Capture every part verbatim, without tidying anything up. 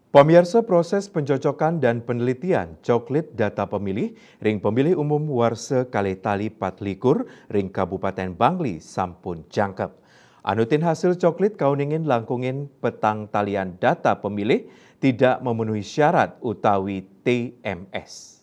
Pamiarsa, proses pencocokan dan penelitian coklit data pemilih ring pemilih umum warsa kalih tali patlikur ring Kabupaten Bangli sampun jangkep. Anutin hasil coklit kauningin langkungin petang talian data pemilih tidak memenuhi syarat utawi T M S.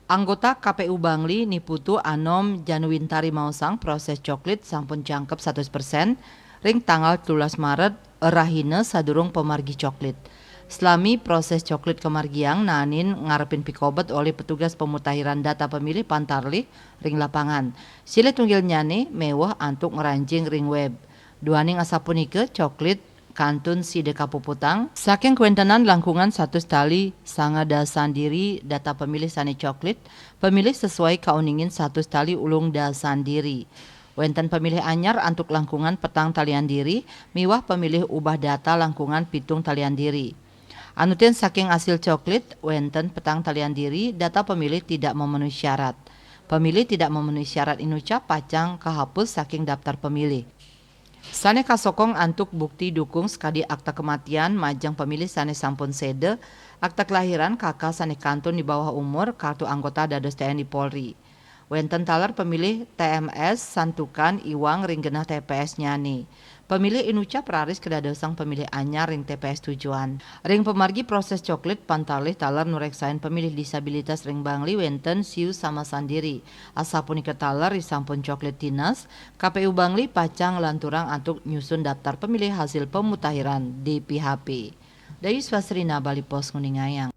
Anggota K P U Bangli Niputu Anom Januwintari maosang proses coklit sampun jangkep satus persen ring tanggal telulas Maret, rahina sadurung pamargi coklit. Selami proses coklit kamargiang naenin ngarepin pikobet olih petugas pemutahiran data pemilih pantarlih ring lapangan. Silih tunggilnyane meweh antuk ngranjing ring web. Duaning asapunika, coklit kantun sida kapuputang. Saking kawentenan langkungan satus tali sanga dasan diri data pemilih sane coklit, pemilih sesuai kauningin satus tali ulung dasan diri. Wenten pemilih anyar antuk langkungan petang talian diri, miwah pemilih ubah data langkungan pitung talian diri. Anutin saking asil coklit, wenten petang talian diri data pemilih tidak memenuhi syarat. Pemilih tidak memenuhi syarat inucap pacang kahapus saking daftar pemilih. Sane kasokong antuk bukti dukung sakadi akta kematian majeng pemilih sane sampun seda, akta kelahiran, K K sane kantun di bawah umur, kartu anggota dados T N I Polri. Wenten taler pemilih T M S santukan iwang ring genah T P S-nyane. Pemilih inucap raris kadadosang pemilih anyar ring T P S tujuan. Ring pamargi proses coklit, pantarlih taler nureksain pemilih disabilitas ring Bangli wenten siu sama sandiri. Asapunika taler risampun coklit tinas, K P U Bangli pacang nglanturang antuk nyusun daftar pemilih hasil pemutahiran D P H P. Dayu Swasrina, Bali Post, nguningayang.